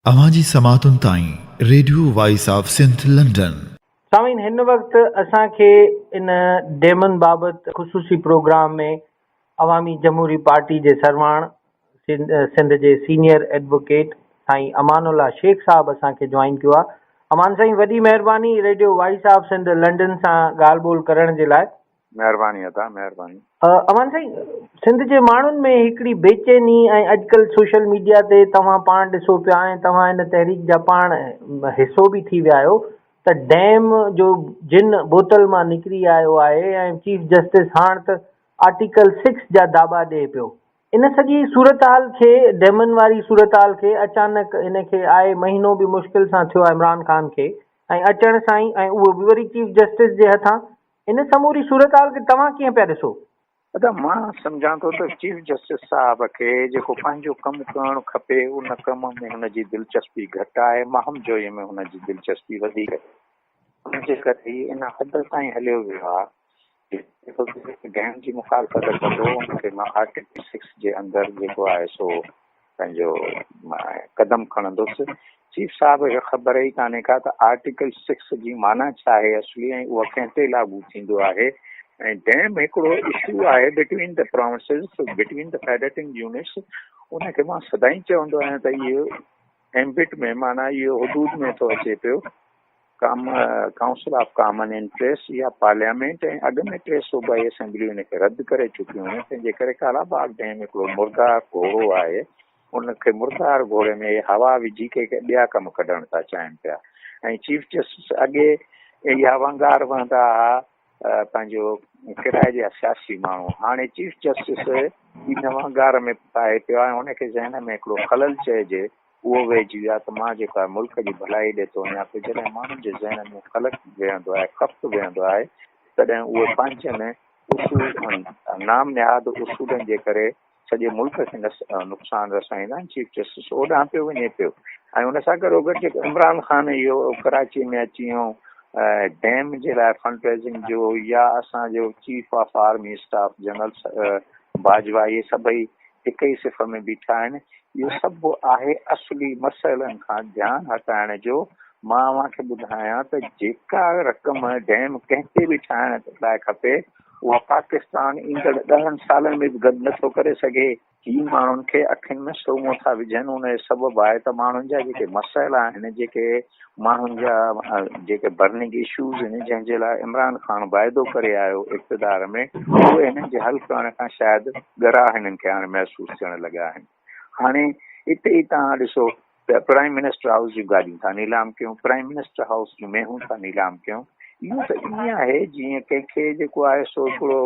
اوهان جي سماعتن تائين radio voice of Sindh London. سامعين هن وقت اسان کي ان ڊيمن بابت خصوصي پروگرام ۾ عوامي جمهوري پارٽي جي سرواڻ سنڌ جي سينيئر ايڊووڪيٽ سائين امان الله شيخ صاحب اسان کي جوائن ڪيو آهي. امان سائين وڏي مهرباني radio voice of Sindh London سان ڳالهه ٻولهه ڪرڻ جي لاء. مهرباني ادا مهرباني. امان سائين سنڌ جي ماڻهن ۾ هڪڙي بيچيني ۽ اڄڪلهه سوشل ميڊيا تي توهان پاڻ ڏسو پيا ۽ توهان ان تحريڪ جا پاڻ حصو به ٿي ويا آهيو ته ڊيم جو جن بوتل مان نڪري آيو آهي ۽ چيف جسٽس هاڻ ته آرٽيڪل سڪس جا داٻا ڏئي پيو ان سڄي صورتحال کي ڊيمن واري صورتحال کي اچانڪ ان کي آئي مهينو به مشڪل سان ٿيو آهي عمران خان کي ۽ اچڻ سان ئي ۽ اهو به وري چيف جسٽس جي هٿان ان سموري صورتحال کي توهان ڪيئن پيا ڏسو؟ ادا مان سمجهان ٿو ته چيف جسٽس صاحب کي جيڪو پنهنجو ڪم ڪرڻ کپي ان ڪم ۾ هن جي دلچسپي گهٽ آهي مهم جوئي ۾ هن جي دلچسپي وڌيڪ آهي ان جي ڪري هي ان حد تائين هليو ويو آهي جيڪو به ڊيم جي مخالفت ڪندو ان کي مان آرٽيڪل سڪس جي اندر جيڪو آهي سو پنهنجو قدم کڻندس. چيف صاحب کي خبر ئي ڪانهي ڪا ته آرٽيڪل سڪس جي معنيٰ ڇا آهي اصلي ۽ اها ڪنهن تي لاڳو ٿيندو آهي ۽ ڊيم هڪڙو اشو آهي between the provinces between the federating units ان کي مان سدائين چوندو آهيان ته اهو ايمبٽ ۾ معنيٰ اهو حدود ۾ ٿو اچي پيو ڪائونسل آف ڪامن انٽريسٽ يا پارليامينٽ ۽ اڳ ۾ ٽي صوبائي اسيمبليون ان کي رد ڪري چڪيون هيون تنهن جي ڪري ڪالا باغ ڊيم هڪڙو مردار گهوڙو آهي ان کي مردار گهوڙي ۾ هوا وجهي ڪي ٻيا ڪم ڪڍڻ ٿا چاهين پيا ۽ چيف جسٽس اڳي اها ونگار وهندا ها پنهنجو ڪرائي جا سياسي ماڻهو هاڻي چيف جسٽس ان ونگار ۾ پائي پيو آهي ان کي ذهن ۾ هڪڙو خلل چئجي اهو ويهجي ويا ته مان جيڪو آهي ملڪ جي ڀلائي ڏي ٿو وڃان پيو جڏهن ماڻهن جي ذهن ۾ خلق ويهندو آهي خفت ويهندو آهي تڏهن اهي پنهنجن اصول نام نهاد اصولن جي ڪري سڄي ملڪ کي نقصان رسائيندا آهن چيف جسٽس اوڏانهن پيو وڃي پيو ۽ ان سان گڏوگڏ جيڪو عمران خان اهو ڪراچي ۾ اچي ڊيم جي لاء فنڊ ريزنگ جو يا اسان جو chief of army staff general Bajwa اهي سڀئي هڪ ئي صف ۾ بيٺا آهن. اهو سڀ آهي اصلي مسئلن کان ڌيان هٽائڻ جو. مان اوهان کي ٻڌايان ته جيڪا رقم ڊيم ڪنهن تي به ٺاهڻ لاء کپي اها پاڪستان ايندڙ ڏهن سالن ۾ به گڏ نٿو ڪري سگهي. هي ماڻهن کي اکين ۾ سرمو ٿا وجهن ان جو سبب آهي ته ماڻهن جا جيڪي مسئلا آهن جيڪي ماڻهن جا جيڪي برننگ اشوز آهن جنهن جي لاء عمران خان واعدو ڪري آيو اقتدار ۾ اهي هنن جي حل ڪرڻ کان شايد ڳرا هنن کي هاڻي محسوس ٿيڻ لڳا آهن هاڻي اتي ئي توهان ڏسو ته پرائم منسٽر هائوس جون گاڏيون ٿا نيلام ڪيون پرائم منسٽر هائوس جون مينهون ٿا نيلام ڪيون اهو ته ائين آهي جيئن ڪنهن کي جيڪو آهي سو هڪڙو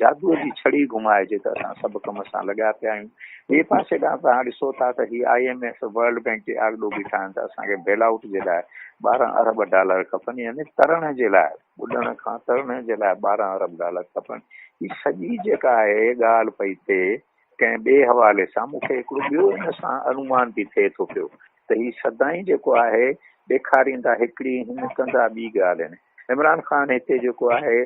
جادوء جي ڇڙي گهمائجي ته اسان سڀ ڪم سان لڳا پيا آهيون. ٻئي پاسي ڏانهن توهان ڏسو ٿا ته هي I M F world bank جي آڳڏو بيٺا آهن ته اسان کي بيل آئوٽ جي لاء 12 ارب ڊالر کپن يعني ترڻ جي لاء ٻڏڻ کان ترڻ جي لاء 12 ارب ڊالر کپن. هي سڄي جيڪا آهي ڳالهه پئي ٿئي ڪنهن ٻئي حوالي سان مون کي هڪڙو ٻيو ان سان انومان به ٿئي ٿو پيو ته هي سدائين جيڪو آهي ڏيکاريندا هڪڙي هن ڪندا ٻي ڳالهه آهن عمران خان هتي جيڪو آهي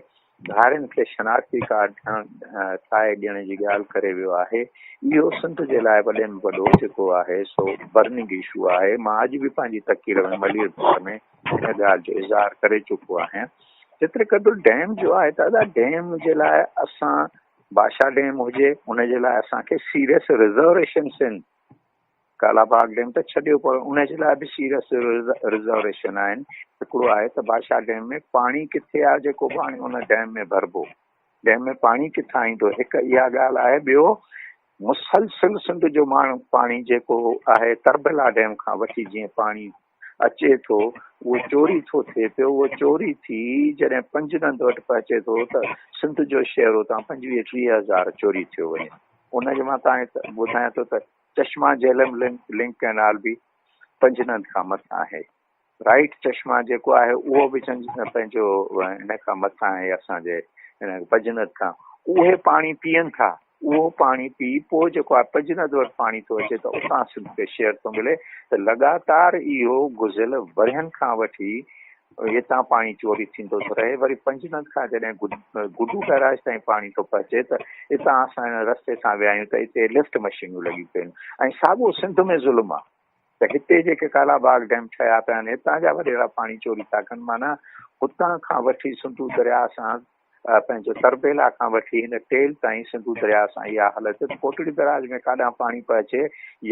ڌارين کي شناختي ڪارڊ ٺاهي ڏيڻ جي ڳالهه ڪري ويو آهي اهو سنڌ جي لاء وڏي ۾ وڏو جيڪو آهي سو برننگ اشو آهي مان اڄ به پنهنجي تقرير ۾ ملير ڀر ۾ ان ڳالهه جو اظهار ڪري چڪو آهيان جيتري قدر ڊيم جو آهي ته ادا ڊيم جي لاء اسان بادشاهه ڊيم هجي ان جي لاء اسان کي سيريس رزرويشنس آهن ڪالا باغ ڊيم ته ڇڏيو پر ان جي لاء به سيريس رزرويشن آهن هڪڙو آهي ته بادشاهه ڊيم ۾ پاڻي ڪٿي آهي جيڪو پاڻي ان ڊيم ۾ ڀربو ڊيم ۾ پاڻي ڪٿان ايندو هڪ اها ڳالهه آهي ٻيو مسلسل سنڌ جو ماڻهو پاڻي جيڪو آهي تربيلا ڊيم کان وٺي جيئن پاڻي اچي ٿو اهو چوري ٿو ٿئي پيو اهو چوري ٿي جڏهن پنجنند وٽ پهچي ٿو ته سنڌ جو شهر اتان پنجويهه ٽيهه هزار چوري ٿيو وڃي ان جو مان توهان کي ٻڌايان ٿو ته چشما جهلم لنڪ ڪئنال به پنجنند کان مٿان آهي رائيٽ چشما جيڪو آهي اهو به پنهنجو ان کان مٿان آهي اسان جي پنجنند کان اهي پاڻي پيئن ٿا اهو پاڻي پي پوء جيڪو آهي پنجند وٽ پاڻي ٿو اچي ته اتان سنڌ کي شيئر ٿو ملي ته لڳاتار اهو گذريل ورهين کان وٺي هتان پاڻي چوري ٿيندو ٿو رهي وري پنجند کان جڏهن گڊو بئراج تائين پاڻي ٿو پهچي ته اتان اسان هن رستي سان ويا آهيون ته اتي لفٽ مشينون لڳيون پيون آهن ۽ ساڳو سنڌ ۾ ظلم آهي. ته هتي جيڪي ڪالا باغ ڊيم ٺهيا پيا آهن هتان جا وڏيرا پاڻي چوري ٿا ڪن. معنيٰ هتان کان وٺي سنڌو درياء سان پنهنجو تربيلا کان وٺي هن ٽيل تائين سنڌو درياء سان اها حالت، ڪوٽڙي بئراج ۾ ڪاڏانهن پاڻي پهچي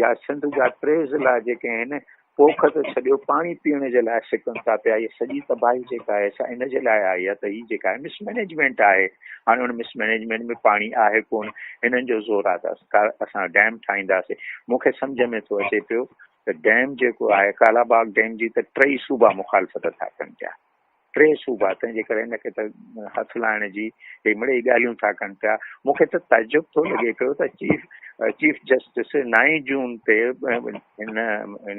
يا سنڌ جا ٽي ضلعا جيڪي آهن پوک ته ڇڏيو پاڻي پيئڻ جي لاء سڪن ٿا پيا. هيء سڄي تباهي جيڪا آهي سا ان جي لاء آئي آهي ته هي جيڪا آهي مس مئنيجمينٽ آهي. هاڻي ان مس مئنيجمينٽ ۾ پاڻي آهي ڪونه، هنن جو زور آهي ته اسان ڊيم ٺاهينداسين. مون کي سمجهه ۾ ٿو اچي پيو ته ڊيم جيڪو آهي ڪالا باغ ڊيم جي ته ٽئي صوبا مخالفت ٿا ڪن پيا. ٽي صوبا، تنهن جي ڪري هن کي ته هٿ لائڻ جي هي مڙئي ڳالهيون ٿا ڪن پيا. مون کي ته تعجب ٿو لڳي پيو ته چيف چيف جسٽس نائين جون تي هن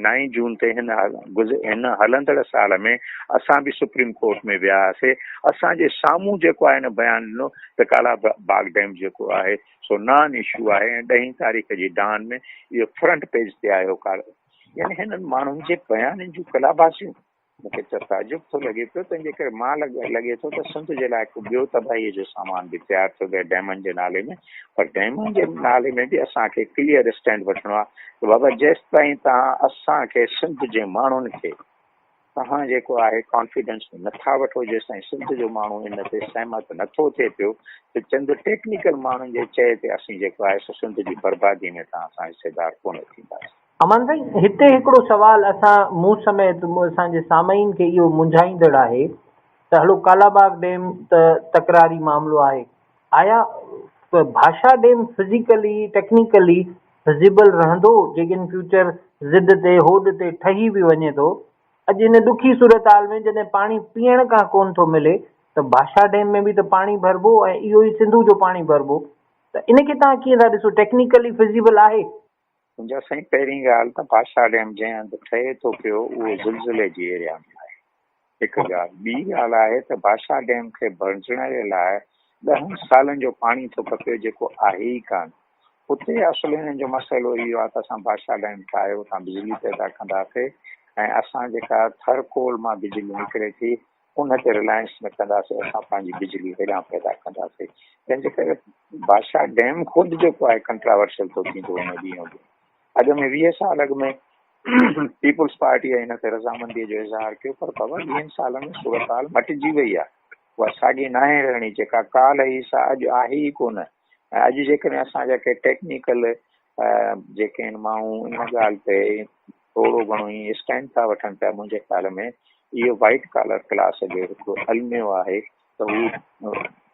نائين جون تي هن هن هلندڙ سال ۾ اسان به سپريم ڪورٽ ۾ ويا هئاسي، اسان جي سامهون جيڪو آهي هن بيان ڏنو ته ڪالا باغ ڊيم جيڪو آهي سو نان اشو آهي ۽ ڏهين تاريخ جي ڊان ۾ اهو فرنٽ پيج تي آيو. يعني هنن ماڻهن جي بيانن جون قلابازيون مون کي ته تعجب ٿو لڳي پيو، تنهن جي ڪري مان لڳي ٿو ته سنڌ جي لاء هڪ ٻيو تباهيء جو سامان به تيار ٿيو پيو ڊيمن جي نالي ۾، پر ڊيمن جي نالي ۾ به اسان کي ڪليئر اسٽينڊ وٺڻو آهي ته بابا جيستائين توهان اسان کي سنڌ جي ماڻهن کي توهان جيڪو آهي ڪانفيڊنس ۾ نٿا وٺو، جيستائين سنڌ جو ماڻهو ان تي سهمت نٿو ٿئي پيو ته چند ٽيڪنيڪل ماڻهن جي چئي تي اسين جيڪو آهي سو سنڌ جي بربادي ۾ توهان سان حصيدار ڪونه ٿينداسين. امان سائين هتي هڪڙو سوال اسان مون سميت اسان جي سامعين کي اهو منجهائيندڙ آهي ته هلو ڪالاباغ ڊيم ته تڪراري معاملو آهي آيا ڀاشا ڊيم فزيڪلي ٽيڪنيڪلي فزيبل رهندو جيڪي ان فيوچر ضد تي هوڏ تي ٺهي به وڃي ٿو اڄ ان ڏکي صورتحال ۾ جڏهن پاڻي پيئڻ کان ڪون ٿو ملي ته ڀاشا ڊيم ۾ به ته پاڻي ڀربو ۽ اهو ئي سنڌو جو پاڻي ڀربو ته ان کي توهان ڪيئن ٿا ڏسو ٽيڪنيڪلي فزيبل آهي؟ منهنجا سائين پهرين ڳالهه ته ڀاشا ڊيم جنهن هنڌ ٺهي ٿو پيو اهو زلزلي جي ايريا ۾ آهي هڪ ڳالهه، ٻي ڳالهه آهي ته ڀاشا ڊيم کي ڀرجڻ جي لاء ڏهن سالن جو پاڻي ٿو کپي جيڪو آهي ئي ڪانه. اتي اصل هنن جو مسئلو اهو آهي ته اسان ڀاشا ڊيم ٺاهي اتان بجلي پيدا ڪنداسي ۽ اسان جيڪا ٿر ڪول مان بجلي نڪري ٿي ان تي رلائنس نه ڪنداسين، اسان پنهنجي بجلي هيڏانهن پيدا ڪنداسين. تنهن جي ڪري بادشاهه ڊيم خود جيڪو آهي ڪنٽراورشل ٿو ٿيندو وڃي ڏينهون ڏينهن. اڳ ۾ 20 سال اڳ ۾ پيپلز پارٽيء ان تي رضامنديء جو اظهار ڪيو پر بابا 20 سالن ۾ صورتحال مٽجي وئي آهي. اها ساڳي ناهي رهڻي جيڪا ڪالهه هئي سا اڄ آهي ئي ڪونه ۽ اڄ جيڪڏهن اسان جا ڪي ٽيڪنيڪل جيڪي آهن ماڻهو ان ڳالهه تي ٿورو گهڻو ئي اسٽينڊ ٿا وٺن پيا منهنجي خيال ۾ اهو وائيٽ ڪالر ڪلاس جو هڪڙو الميو آهي ته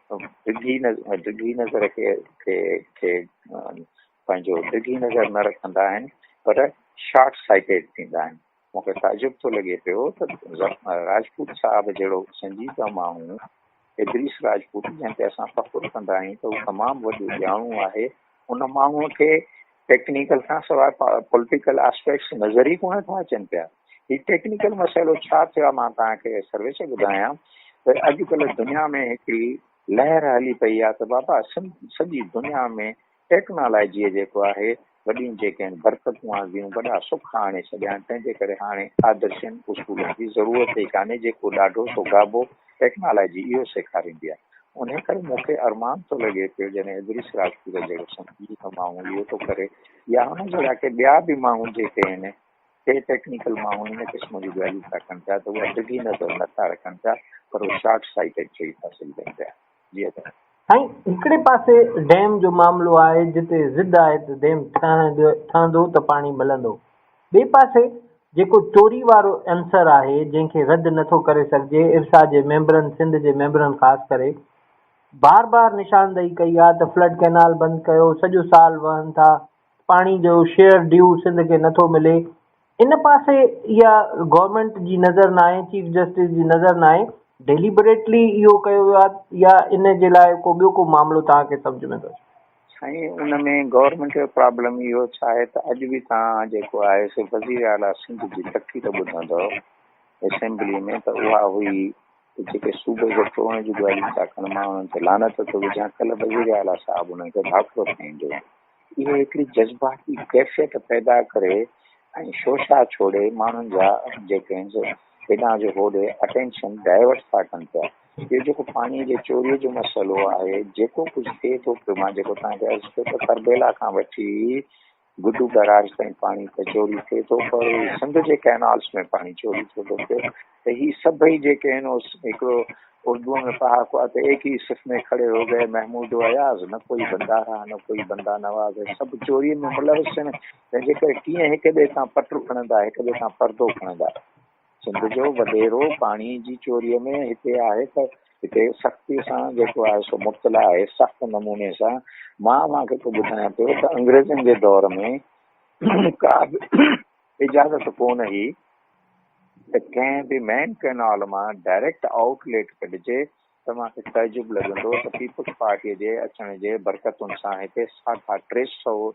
هو ڊگهي ڊگهي نظر کي کي کي پنهنجو ڊگهي نظر نه رکندا آهن پر شارٽ سائيٽيڊ ٿيندا آهن. مون کي تعجب ٿو لڳي پيو ته راجپوت صاحب جهڙو سنجيده ماڻهو ادريس راجپوت جنهن تي اسان فخر ڪندا آهيون ته هو تمام وڏو ڄاڻو آهي ان ماڻهوء کي ٽيڪنيڪل کان سواء پوليٽيڪل آسپيڪٽس نظر ئي ڪونه ٿا اچن پيا. هي ٽيڪنيڪل مسئلو ڇا ٿيو آهي مان توهان کي سرويچ ٻڌايان ته اڄڪلهه دنيا ۾ هڪڙي لهر هلي پئي آهي ته بابا سڄي دنيا ۾ ٽيڪنالاجيء جيڪو آهي وڏيون جيڪي آهن برڪتون آنديون وڏا سک آڻي ڇڏيا آهن تنهن جي ڪري هاڻي آدرشين اصولن جي ضرورت ئي ڪانهي جيڪو ڏاڍو سو گابو ٽيڪنالاجي اهو سيکاريندي آهي انهي ڪري مون کي ارمان ٿو لڳي پيو جڏهن ادريس راجپوت جهڙو سنجيده ماڻهو اهو ٿو ڪري يا هن جهڙا ڪي ٻيا به ماڻهو جيڪي آهن ڪي ٽيڪنيڪل ماڻهو ان قسم جون ڳالهيون ٿا ڪن پيا ته اها ڊگهي نظر نٿا رکن پيا پر اهي شارٽ سائيٽيڊ چئي ٿا سگهجن پيا جي ادا. سائين هڪڙي پاسي ڊيم جو معاملو آهي جتي ضد آهي ته ڊيم ٺهندو ته پاڻي ملندو ٻئي پاسي جيڪو چوري وارو عنصر آهي جنهن کي رد نٿو ڪري سگهجي ارسا جي ميمبرن سنڌ جي ميمبرن خاص ڪري بار بار نشاندهي ڪئي آهي ته فلڊ ڪئنال بند ڪيو سڄو سال وهن ٿا پاڻي جو شيئر ڊيو سنڌ کي نٿو ملي ان پاسي اها گورنمينٽ جي نظر ناهي چيف جسٽس جي نظر ناهي ڊيليبريٽلي اهو ڪيو ويو آهي يا ان جي لاء ڪو ٻيو ڪو معاملو توهان کي سمجهه ۾ ٿو اچي؟ سائين ان ۾ گورنمينٽ جو پرابلم اهو ڇا آهي ته اڄ به توهان جيڪو آهي سو وزير اعليٰ سنڌ جي تقرير ٻڌندؤ اسيمبلي ۾ ته اها هئي ته جيڪي صوبي کي ٽوڙڻ جون ڳالهيون ٿا ڪن مان انهن تي لعنت ٿو وجهان ڪلهه وزير اعليٰ صاحب انهن کي ڀاڪرو پائيندو هو. اهي هڪڙي جذباتي ڪيفيت پيدا ڪري ۽ شوشا ڇوڙي ماڻهن جا جيڪي آهن سو هيڏانهن جو هوڏي اٽينشن ڊائيورٽ ٿا ڪن پيا. اهو جيڪو پاڻي جي چوري جو مسئلو آهي جيڪو ڪجهه ٿئي ٿو پيو مان جيڪو توهان کي عرض ڪيو ته تربيلا کان وٺي گڊو بئراج تائين پاڻي ته چوري ٿئي ٿو پر سنڌ جي ڪئنالز ۾ پاڻي چوري ٿئي ٿو پيو ته هي سڀئي جيڪي آهن هڪڙو اردوء ۾ پهاڪو آهي ته ايڪ ئي صف ۾ کڙي هو گئي محمود و اياز نه ڪوئي بندا رها نه ڪوئي بندا نواز هي سڀ چوري ۾ ملوث آهن تنهن جي ڪري ڪيئن هڪ ٻئي تان پٽ کڻندا هڪ ٻئي تان پردو کڻندا. سنڌ جو وڏيرو پاڻي جي چوري ۾ هتي آهي ته هتي سختي سان جيڪو آهي سو مبتلا آهي سخت نموني سان. مان اوهان کي ٿو ٻڌايان پيو ته انگريزن جي دور ۾ ڪا به اجازت ڪونه هئي ته ڪنهن به مين ڪئنال مان ڊائريڪٽ آئوٽ ليٽ ڪڍجي. توهان کي تعجب لڳندو ته پيپلز پارٽيء جي اچڻ جي برڪتن سان هتي ساڍا 3 سئو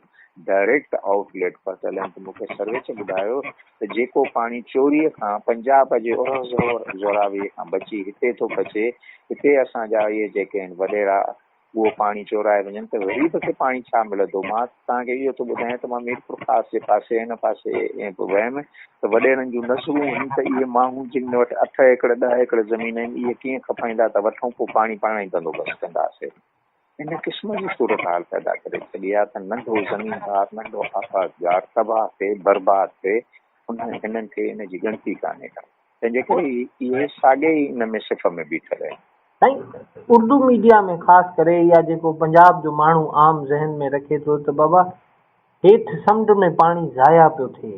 ڊائريڪٽ آئوٽ ليٽ پهتل آهن ته مون کي سرويچ ٻڌايو ته جيڪو پاڻي چوريء کان پنجاب جي اورهه زوراويء کان بچي هتي ٿو پهچي، هتي اسان جا اهي جيڪي آهن وڏيرا اهو پاڻي چورائي وڃن ته غريب کي پاڻي ڇا ملندو؟ مان توهان کي اهو ٿو ٻڌايان ته مان ميرپورخاص جي پاسي هن پاسي به ويم ته وڏيرن جون نظرون هيون ته اهي ماڻهو جن وٽ اٺ ايڪڙ ڏهه ايڪڙ زمين آهن اهي ڪيئن کپائيندا ته وٺون پوء پاڻي پاڻ ئي بندوبست ڪنداسين. ان قسم جي صورتحال پيدا ڪري ڇڏي آهي ته ننڍو زميندار ننڍو آبادگار تباهه ٿئي برباد ٿئي انهن هنن کي ان جي ڳڻتي ڪانهي ڪا. تنهن جي ڪري اهي ساڳي ئي ان ۾ صف ۾ بيٺل آهن. سائين اردو ميڊيا ۾ خاص ڪري يا جيڪو پنجاب جو ماڻهو عام ذهن ۾ رکي ٿو ته بابا هيٺ سمنڊ ۾ پاڻي ضايع پيو ٿئي.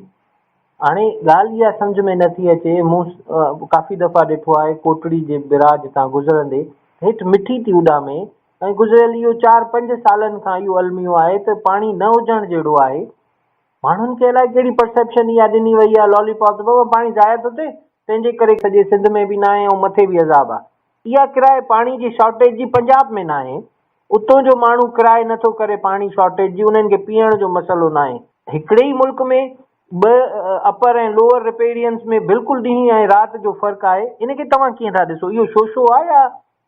هاڻي ڳالهه اها سمجهه ۾ نه ٿي اچي مون ڪافي دفعا ڏٺو آهي ڪوٽڙي جي براج تان گذرندي هيٺ مٺي ٿي اڏامي ۽ گذريل اهو چار پنج سالن کان اهو الميو آهي ته پاڻي نه هجڻ جهڙو آهي. ماڻهن کي الائي ڪهڙي پرسيپشن اها ڏني وئي آهي لالي پاپ ته بابا پاڻي ضايع ٿو ٿئي تنهن جي ڪري سڄي سنڌ ۾ به ناهي ۽ مٿي به عذاب آهي. اها ڪرائي پاڻي جي شارٽيج جي پنجاب ۾ ناهي. اتون جو ماڻهو ڪرائي نٿو ڪري پاڻي شارٽيج جي انهن کي پيئڻ جو مسئلو ناهي. هڪڙي ئي ملڪ ۾ ٻه اپر ۽ لوئر رپيرينس ۾ بلڪل ڏينهن ۽ رات جو فرق آهي. ان کي توهان ڪيئن ٿا ڏسو؟ اهو شوشو آهي يا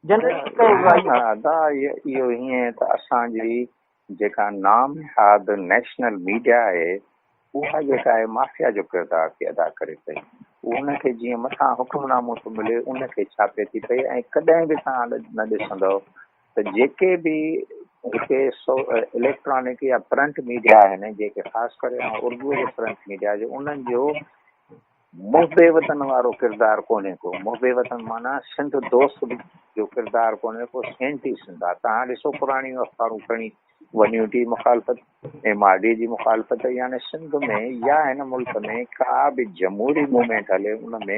جنرلي ڪيو ويو آهي؟ نه ادا اهو هيئن ته اسان جي جيڪا نام نهاد نيشنل ميڊيا آهي اها جيڪا آهي مافيا جو ڪردار ٿي ادا ڪري پئي اهو ان کي جيئن مٿان حڪم نامو ٿو ملي ان کي ڇاپي ٿي پئي ۽ ڪڏهن به توهان نه ڏسندؤ ته جيڪي به هتي سو اليڪٽرانڪ يا پرنٽ ميڊيا آهن جيڪي خاص ڪري آئون اردو جي پرنٽ ميڊيا جو انهن جو محب وطن وارو ڪردار ڪونهي ڪو، محب وطن معنيٰ سنڌ دوست جو ڪردار ڪونهي ڪو، اينٽي سنڌ آ. توهان ڏسو پراڻيون اخبارون کڻي ون يونٽ جي مخالفت، ايم آر ڊي جي مخالفت يعني سنڌ ۾ يا هن ملڪ ۾ ڪا به جمهوري موومينٽ هلي ان ۾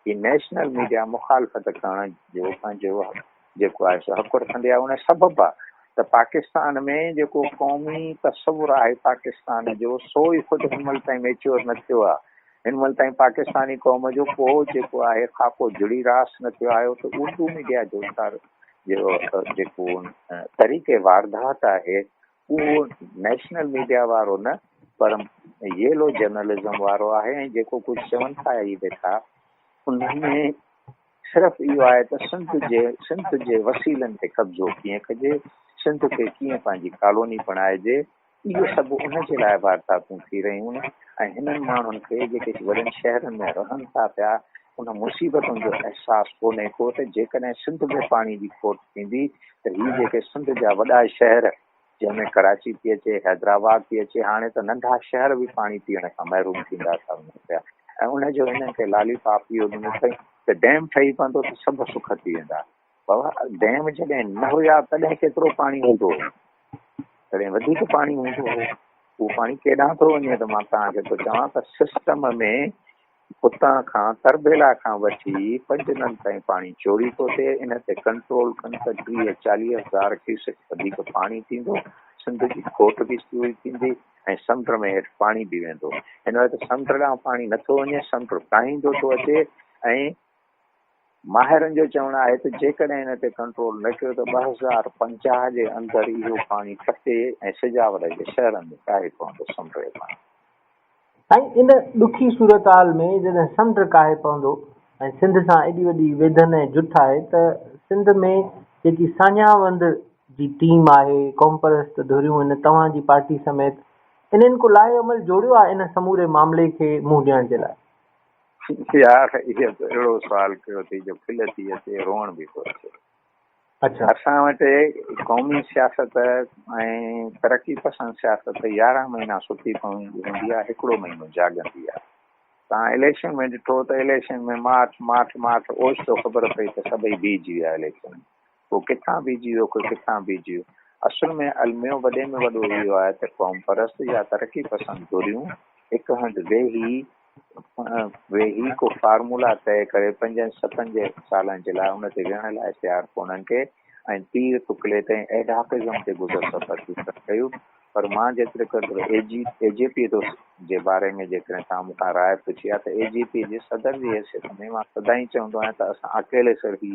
هي نيشنل ميڊيا مخالفت ڪرڻ جو پنهنجو جيڪو آهي سو حق رکندي آهي ان سبب آ ته پاڪستان ۾ جيڪو قومي تصور آهي پاڪستان جو سو ئي خود هن مهل تائين ميچوئر نه ٿيو آ. هن مهل تائين پاڪستاني قوم جو ڪو جيڪو آهي خاڪو جڙي راس نه ٿيو آهي اتي اردو ميڊيا جو جو جيڪو طريقي واردات آهي اهو نيشنل ميڊيا وارو نه پر ييلو جرنلزم وارو آهي ۽ جيڪو ڪجهه چون ٿا هي ويٺا ان ۾ صرف اهو آهي ته سنڌ جي سنڌ جي وسيلن تي قبضو ڪيئن ڪجي سنڌ کي ڪيئن پنهنجي ڪالوني بڻائجي اهو سڀ ان جي لاء وارداتون ٿي رهيون آهن ۽ هنن ماڻهن کي جيڪي وڏن شهرن ۾ رهن ٿا پيا ان مصيبتن جو احساس ڪونهي ڪو ته جيڪڏهن سنڌ ۾ پاڻي جي کوٽ ٿيندي ته هي جيڪي سنڌ جا وڏا شهر جنهن ۾ ڪراچي ٿي اچي حيدرآباد ٿي اچي هاڻي ته ننڍا شهر به پاڻي پيئڻ کان محروم ٿيندا ٿا وڃن پيا ۽ ان جو هنن کي لالي پاپ اهو ڏنو اٿئي ته ڊيم ٺهي پوندو ته سڀ سک ٿي ويندا بابا ڊيم جڏهن نه هيا تڏهن ڪيترو پاڻي هوندو هو تڏهن وڌيڪ پاڻي هوندو هو اهو پاڻي ڪيڏانهن ٿو وڃي ته مان توهان کي ٿو چوان ته سسٽم ۾ اتان کان تربيلا کان وٺي پنجنن تائين پاڻي چوري ٿو ٿئي ان تي ڪنٽرول ڪن ته 30 40 هزار ڪيوسڪ وڌيڪ پاڻي ٿيندو سنڌ جي کوٽ به پوري ٿيندي ۽ سمنڊ ۾ هيٺ پاڻي به ويندو هن وقت سمنڊ ڏانهن پاڻي نٿو وڃي سمنڊ ڪاهيندو ٿو اچي ۽ ماهرن جو چوڻ آهي ته جيڪڏهن ان تي ڪنٽرول نه ڪيو ته 2050 جي اندر اهو پاڻي ٺٽي ۽ سجاول جي شهرن ۾ ڪاهي پوندو سمنڊ جو پاڻي. سائين ان ڏکي صورتحال ۾ جڏهن سمنڊ ڪاهي پوندو ۽ سنڌ سان ايڏي وڏي ويڌن ۽ جٺ آهي ته سنڌ ۾ جيڪي ساڃاهه وند جي ٽيم آهي، قومپرست ڌريون ان توهان جي پارٽي سميت انهن ڪو لائحه عمل جوڙيو آهي ان سموري معاملي کي منهن ڏيڻ جي لاء؟ يار اهو ته اهڙو سوال ڪيو اٿئي جو کل ٿي اچي روئڻ به ٿو اچي. اسان وٽ قومي سياست ۽ ترقي پسند سياست 11 مهينا ستي پوندي هوندي آهي، هڪڙو مهينو جاڳندي آهي. توهان اليڪشن ۾ ڏٺو ته اليڪشن ۾ ماٺ ماٺ ماٺ، اوچتو خبر پئي ته سڀئي بيهجي ويا اليڪشن ۾، ڪو ڪٿان بيهجي ويو، ڪو ڪٿان بيهجي ويو. اصل ۾ الميو وڏي ۾ وڏو اهو آهي ته قوم پرست يا ترقي پسند ڌريون هڪ هنڌ ويهي ڪو فارمولا طئي ڪري پنجن ستن جي سالن جي لاء ان تي ويهڻ لاء تيار ڪونهن ڪي ۽ تير تڪلي تائين ايڊهاڪزم تي گذر سفر ٿي سگهي ڪيو. پر مان جيتري قدر اي جي اي جي پي جي باري ۾ جيڪڏهن توهان مون کان راء پڇي ها ته اي جي پي جي صدر جي حيثيت ۾ مان سدائين چوندو آهيان ته اسان اڪيلي سر هي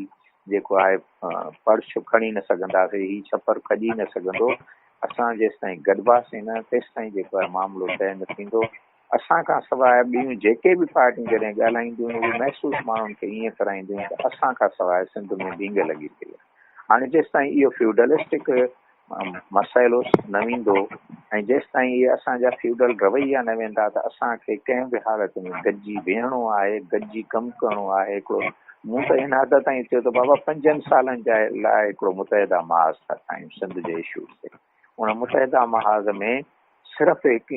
جيڪو آهي پڙڇ کڻي نه سگهنداسين، هي ڇپر کڄي نه سگهندو، اسان جيستائين گڏباسين نه تيستائين جيڪو آهي معاملو طئي نه ٿيندو. اسان کان سواء ٻيون جيڪي به پارٽيون جڏهن ڳالهائينديون اهي محسوس ماڻهن کي ائين ڪرائينديون ته اسان کان سواء سنڌ ۾ ڀينگ لڳي پئي آهي. هاڻي جيستائين اهو فيوڊلسٽڪ مسئلو نه ويندو ۽ جيستائين اهي اسان جا فيوڊل رويا نه ويندا ته اسان کي ڪنهن به حالت ۾ گڏجي ويهڻو آهي، گڏجي ڪم ڪرڻو آهي. هڪڙو مون ته هن حد تائين چيو ته بابا پنجن سالن جا لاء هڪڙو متحده محاذ ٿا ٺاهيون سنڌ جي اشوز تي. ان متحده محاذ ۾ صرف هڪ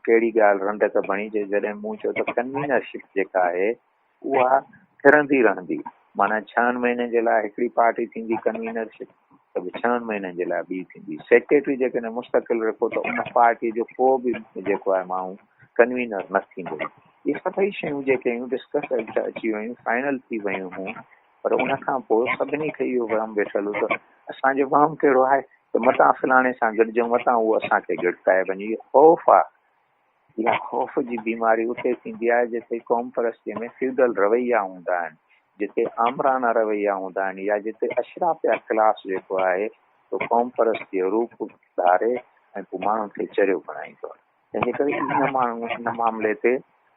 ڪهڙي ڳالهه رنڊڪ بڻي جو جڏهن مون چيو ته ڪنوينرشپ جيڪا آهي اها ڦرندي رهندي، معنيٰ ڇهن مهينن جي لاء هڪڙي پارٽي ٿيندي ڪنوينرشپ ته به ڇهن مهينن جي لاء ٻي ٿيندي، سيڪريٽري جيڪڏهن مستقل رکو ته ان پارٽي جو ڪو به جيڪو آهي ماڻهو ڪنوينر نه ٿيندو. اهي سڀئي شيون جيڪي هيون ڊسڪس اچي ويون، فائنل ٿي ويون هيون، پر ان کان پوء سڀني کي اهو وهم ويٺل هو ته اسان جو وهم ڪهڙو آهي ته متان فلاڻي سان گڏجون، متان اهو اسان کي ڳڙڪائي وڃي. اهو خوف آهي. اها خوف جي بيماري اتي ٿيندي آهي جتي قوم پرستيء ۾ فيوڊل رويا هوندا آهن، جتي آمرانه رويا هوندا آهن يا جتي اشرافيه ڪلاس جيڪو آهي سو قوم پرستيء جو روپ ڌاري ۽ پوء ماڻهن کي چريو بڻائيندو آهي. تنهن جي ڪري ان ماڻهو ان معاملي تي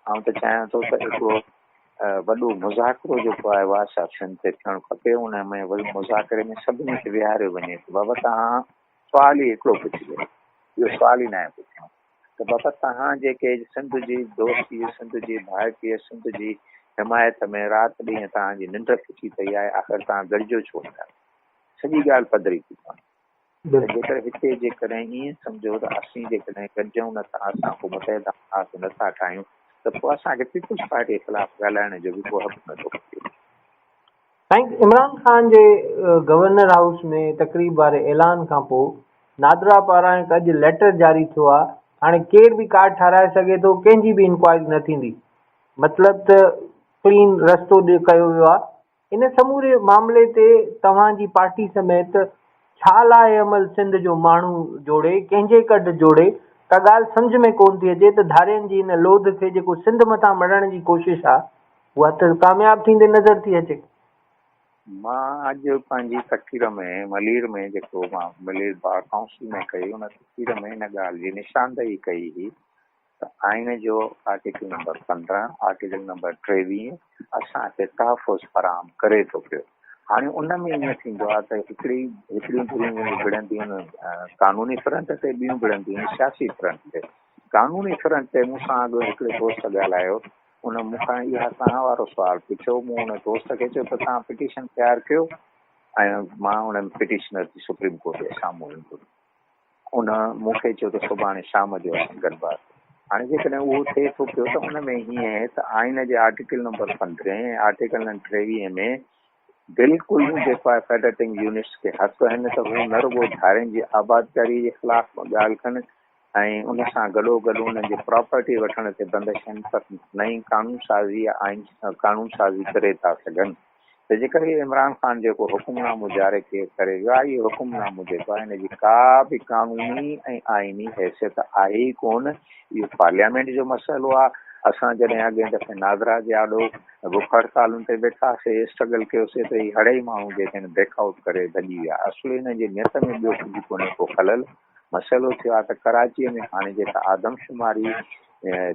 آئون ته چاهيان ٿو ته هڪڙو وڏو مذاڪرو جيڪو آهي وائس آپشن تي ٿيڻ کپي، ان ۾ مذاڪري ۾ سڀني کي ويهاريو وڃي ته بابا توهان سوال ئي هڪڙو پڇجو، ٻيو سوال ئي ناهي پڇڻو ته بابا توهان جيڪي سنڌ جي دوستي، سنڌ جي ڀائپي، سنڌ جي حمايت ۾ رات ڏينهن توهان جي ننڊ ڦٽي پئي آهي، آخر توهان گڏجو ڇو نه ٿا؟ سڄي ڳالهه پڌري ٿي پوي. ته جيڪر هتي جيڪڏهن ائين سمجهو ته اسين جيڪڏهن گڏجون نه ٿا، اسان ڪو متحده محاذ نه ٿا ٺاهيون ته پوء اسان کي پيپلز پارٽيء خلاف ڳالهائڻ جو به ڪو حق نه ٿو ملي. سائين عمران خان جي گورنر هائوس ۾ تقريب واري اعلان کان پوء نادرا پاران هڪ اڄ ليٽر جاري ٿيو آهي، هاڻي ڪير به ڪارڊ ٺاهرائي سگهي ٿو، ڪنهن جي به انڪوائري نه ٿيندي، مطلب ته ڪلين رستو ڪيو ويو آهي. ان سموري معاملي تي توهان جي پارٽي سميت ڇا لاء عمل سنڌ جو ماڻهو جوڙي ڪنهن جي ڪڍ جوڙي ڪا ڳالهه سمجهه ۾ ڪونه ٿي اچي ته ڌارين جي ان لوڌ کي جيڪو سنڌ مٿان مڙهڻ جي ڪوشش آ اها ته ڪامياب ٿيندي نظر ٿي اچي. مان اڄ پنهنجي تقرير ۾ ملير ۾ جيڪو مان ملير بار ڪائونسل ۾ ڪئي ان تقرير ۾ ان ڳالهه جي نشاندهي ڪئي هئي ته آئين جو آرٽيڪل نمبر 15، آرٽيڪل نمبر 23 اسان کي تحفظ فراهم ڪري ٿو پيو. هاڻي ان ۾ ائين ٿيندو آهي ته هڪڙي هڪڙيون ڌريون وڙهنديون آهن قانوني فرنٽ تي، ٻيون وڙهنديون آهن سياسي فرنٽ تي. قانوني فرنٽ تي مون سان اڳ هڪڙي دوست ڳالهايو، ان مون کان اها توهان وارو سوال پڇيو، مون ان دوست کي چيو ته توهان پٽيشن تيار ڪيو ۽ مان ان پٽيشنر جي سپريم ڪورٽ جي سامهون ايندس. ان مون کي چيو ته سڀاڻي شام جو اسان گڏباسين. هاڻي جيڪڏهن اهو ٿئي ٿو پيو ته ان ۾ هيئن آهي ته آئين جي آرٽيڪل نمبر 15 ۽ آرٽيڪل نمبر 23 ۾ بلڪل جيڪو آهي فيڊريٽنگ يونٽس کي حق آهن ته هو نه رڳو ڌارين جي آبادڪاري جي خلاف ڳالهه ڪن ۽ ان سان گڏو گڏ انهن جي پراپرٽي وٺڻ تي بندش آهن پر نئين قانون سازي يا آئين قانون سازي ڪري ٿا سگهن. ته جيڪر هي عمران خان جيڪو حڪم نامو جاري ڪري ويو آهي، اهو حڪم نامو جيڪو آهي ان جي ڪا به قانوني ۽ آئيني حيثيت آهي ئي ڪونه، اهو پارليامينٽ جو مسئلو آهي، اسان جڏهن اڳئين دفعي نادرا جي آڏو بک هڙتالن تي ويٺاسي، اسٽرگل ڪيوسي ته هي هڙئي ماڻهو جيڪي آهن بيڪ آئوٽ ڪري ڀڄي ويا، اصل هنن جي نيت ۾ ٻيو ڪجهه ڪونهي ڪو خلل، مسئلو ٿيو آهي ته ڪراچيء ۾ هاڻي جيڪا آدمشماري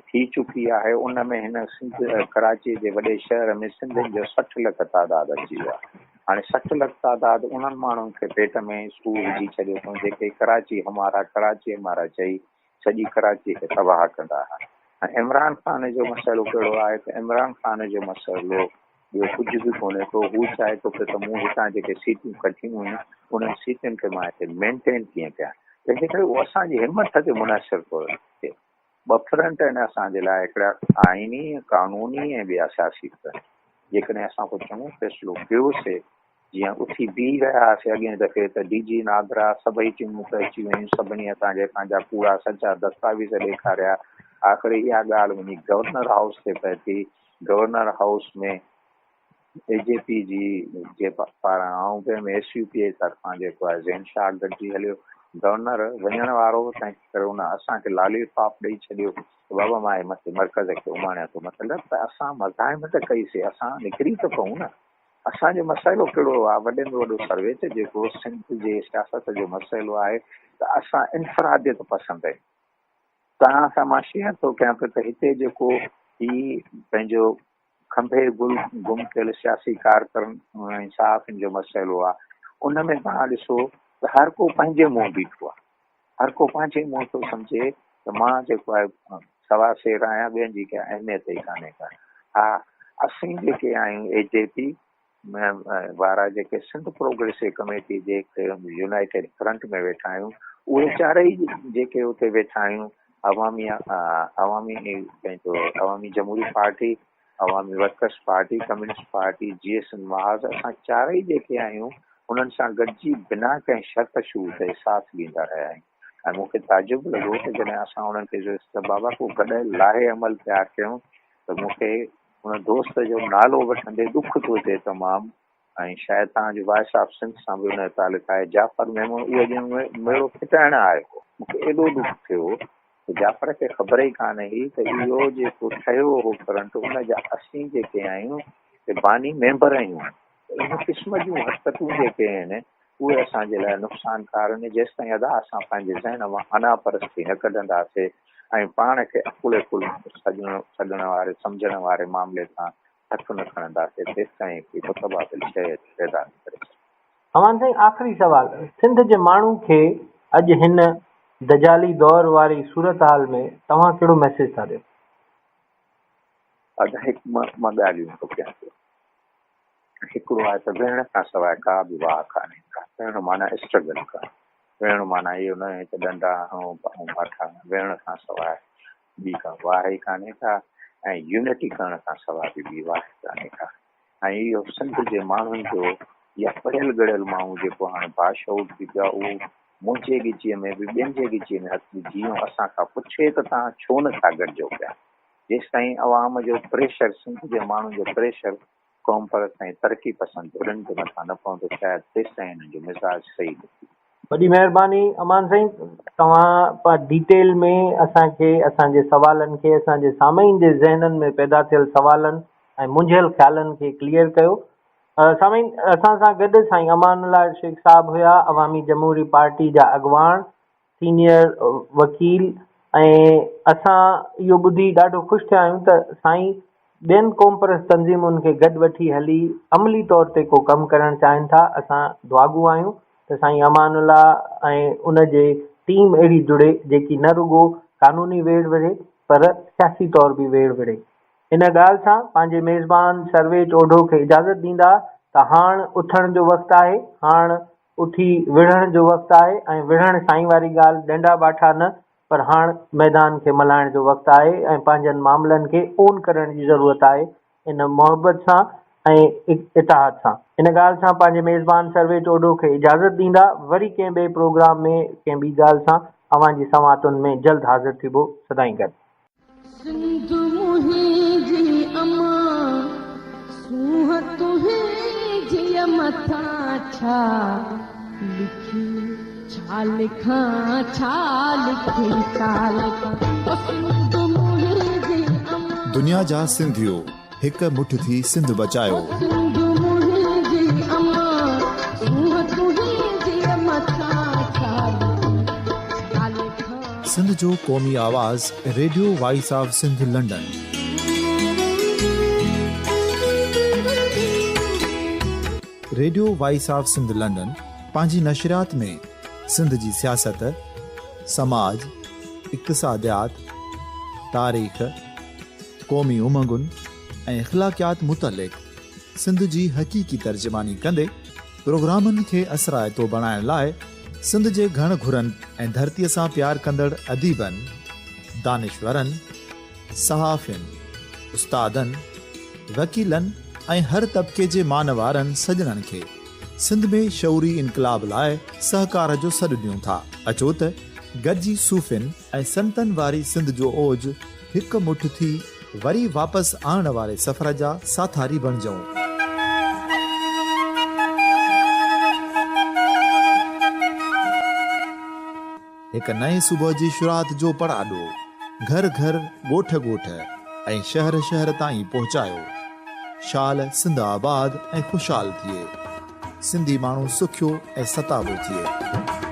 ٿي چڪي آهي ان ۾ هن سنڌ ڪراچيء جي وڏي شهر ۾ سنڌين جو 60 لک تعداد اچي ويو آهي. هاڻي 60 لک تعداد انهن ماڻهن کي پيٽ ۾ سور وجهي ڇڏيو اٿئون جيڪي ڪراچي همارا ڪراچي همارا چئي سڄي ڪراچيء کي تباهه ڪندا هئا. ۽ عمران خان جو مسئلو ڪهڙو آهي ته عمران خان جو مسئلو ٻيو ڪجهه به ڪونهي ڪو. هو چاهي ٿو پيو ته مون هتان جيڪي سيٽون ڪڍيون هيون انهن سيٽن کي مان هتي مينٽين ڪيئن ڪيان. تنهن جي ڪري اهو اسان جي همٿ تي منحصر ٿو ٿئي. ٻه فرنٽ آهن اسان جي لاء هڪڙا آئيني قانوني ۽ ٻيا سياسي فرنٽ. جيڪڏهن اسان ڪو چڱو فيصلو ڪيوسي جيئن اٿي بيهي رهيا هئاسين اڳئين دفعي ته ڊي جي نادرا سڀئي ٽيمون پهچي ويون سڀني اسان کي پنهنجا ڪوڙا سچا دستاويز ڏيکاريا آخر اها ڳالهه وڃي گورنر هائوس تي پهتي governor house ۾ A J P جي جي پاران آئون پيم ايس يو پي جي طرفان جيڪو آهي زين شاهه گڏجي هليو گورنر وڃڻ وارو هو تنهن ڪري ان اسان کي لالي پاپ ڏئي ڇڏيو ته بابا مان هي مٿي مرڪز کي اماڻيان ٿو مطلب ته اسان مزاحمت ڪئي سي اسان نڪري ته پئون نه اسان جو مسئلو ڪهڙو آهي؟ وڏي ۾ وڏو سرويچ جيڪو سنڌ جي سياست جو مسئلو آهي ته اسان انفراديت پسند آهيون. توهان سان مان شيئر ٿو ڪيان پيو ته هتي جيڪو هي پنهنجو کنڀي گل گم ٿيل سياسي ڪارڪن ۽ صحافين جو مسئلو آهي ان ۾ توهان ڏسو ته هر ڪو پنهنجي منهن بيٺو آهي. هر ڪو پنهنجي منهن ٿو سمجهي ته مان جيڪو آهي سوا سير آهيان ٻين جي ڪا اهميت ئي ڪانهي ڪا. ها اسين جيڪي آهيون اي جي پي وارا جيڪي سنڌ پروگريسو ڪميٽي جي يونائيٽيڊ فرنٽ ۾ ويٺا آهيون اهي چارئي جيڪي اتي ويٺا آهيون عوامي عوامي پنهنجو Awami Jamhoori party Awami workers party communist party G S N Mahaz اسان چارئي جيڪي آهيون انهن سان گڏجي بنا ڪنهن شرط شروط ساٿ ڏيندا رهيا آهيون ۽ مون کي تعجب لڳو ته جڏهن اسان انهن کي چيس ته بابا ڪو گڏيل لاهي عمل تيار ڪيون ته مون کي ان دوست جو نالو وٺندي ڏک ٿو ٿئي تمام ۽ شايد توهان جي وائس آف سنڌ سان به ان جو تعلق آهي جعفر ميمڻ اهو ڄڻ ميڙو ڦٽائڻ آيو هو مون کي ايڏو ڏک ٿيو ته جعفر کي خبر ئي ڪانه هئي ته اهو جيڪو ٺهيو هو فرنٽ ان جا اسين جيڪي آهيون سي باني ميمبر آهيون ته ان قسم جون حرڪتون جيڪي آهن اهي اسان جي لاء نقصانڪار آهن، جيستائين ادا اسان پنهنجي ذهن مان انا پرستي نه ڪڍنداسي ۽ پاڻ کي عقل ڪل سڏڻ واري سمجهڻ واري معاملي تان هٿ نه کڻنداسي تيستائين هڪڙي متبادل شيء پيدا نه ڪري سگهنداسين. امان سائين آخري سوال، سنڌ جي ماڻهو کي اڄ هن دجالي دور واري صورتحال ۾ توهان ڪهڙو ميسيج ٿا ڏيو؟ ادا هڪ مان ڳالهيون ٿو ڪيان پيو. هڪڙو آهي ته ويهڻ کان سواء ڪا به واهه ڪانهي ڪا. ويهڻ معنيٰ اسٽرگل ڪرڻ. ويهڻ معنيٰ اهو نه آهي ته ڏنڊا هڻو ۽ باٺا هڻو. ويهڻ کان سواء ٻي ڪا واهه ئي ڪانهي ڪا ۽ يونٽي ڪرڻ کان سواء به ٻي واهه ڪانهي ڪا. ۽ اهو سنڌ جي ماڻهن جو يا پڙهيل ڳڙهيل ماڻهو جيڪو هاڻي باشعور ٿي پيو آهي اهو منهنجي ڳچيء ۾ به ٻين جي ڳچيء ۾ هٿ وجهي ۽ اسان کان پڇي ته توهان ڇو نه ٿا گڏجو پيا. جيستائين عوام جو پريشر، سنڌ جي ماڻهن جو پريشر قومپرست ۽ ترقي پسند ڌرين جي مٿان نه پوندو شايد تيستائين انهن جو مزاج صحيح نه ٿيندو. وڏي مهرباني امان سائين توهان ڊيٽيل ۾ اسان کي اسان جي سوالن کي اسان جي سامعين جي ذهنن ۾ پيدا ٿيل سوالن ۽ منجهيل خيالن کي ڪليئر ڪيو سامعين اسان سان گڏ سائين امان الله شيخ صاحب هيا عوامي جمهوري پارٽي جا اڳواڻ سينيئر وڪيل ۽ اسان اهو ٻڌي ڏاڍو خوش ٿيا آهيون ته سائين ٻين قومپرست تنظيمن کي گڏ وٺي هلي عملي طور تي ڪو ڪم ڪرڻ چاهين ٿا اسان دعاگو آهيون ته سائين امان الله ۽ ان جي ٽيم اهڙي جڙي جيڪي نه رڳو قانوني ويڙهه وڙهي پر سياسي طور به ويڙهه وڙهي ان ڳالهه سان پنهنجي ميزبان سرويچ اوڍو کي اجازت ڏيندا ته هاڻ اٿڻ جو وقت آهي، هاڻ اٿي وڙهڻ جو وقت آهي ۽ وڙهڻ سائين واري ڳالهه ڏنڊا باٺا نه پر هاڻ ميدان کي ملهائڻ جو وقت آهي ۽ پنهنجن معاملن کي اون ڪرڻ جي ضرورت آهي ان محبت سان ۽ اتحاد سان. ان ڳالهه سان پنهنجي ميزبان سرويچ اوڍو کي اجازت ڏيندا وري ڪنهن ٻئي پروگرام ۾ ڪنهن ٻي ڳالهه سان اوهان جي سماعتن ۾ جلد حاضر ٿيبو سدائين گڏ. سنڌ منهنجي امان سونهن تنهنجي مٿان ڇا لکي ڇا لکان ڇا لکي ڇا لکان او سنڌ منهنجي امان. دنيا جا سنڌيو هڪ مٺ ٿي سنڌ بچايو. او سنڌ منهنجي امان سونهن تنهنجي مٿان ڇا لکي ڇا لکان. سنڌ جو قومي آواز radio voice of Sindh London. Radio voice of Sindh London پنهنجي نشريات ۾ سنڌ جي سياست، سماج، اقتصاديات، تاريخ، قومي امنگن ۽ اخلاقيات متعلق سنڌ جي حقيقي ترجماني ڪندي پروگرامن کي اثرائتو بڻائڻ لاء سنڌ جي گهڻ گهرن ۽ ڌرتيء سان پيار ڪندڙ اديبن، دانشورن، صحافين، استادن، وڪيلن ۽ هر طبقي جي مان وارن سڄڻن کي سنڌ ۾ شعوري انقلاب لاء سهڪار جو سڏ ڏيون ٿا. اچو ته گڏجي صوفين ۽ سنتن واري سنڌ جو اوج هڪ مٺ ٿي وري واپس آڻڻ واري سفر جا ساٿاري بڻجون. هڪ نئين صبح جي شروعات جو پڙاڏو گهر گهر، ڳوٺ ڳوٺ ۽ شهر شهر تائين پهچايو. شال سنڌ آباد ۽ خوشحال ٿئي. سنڌي ماڻهو سکيو ۽ ستابو ٿئي.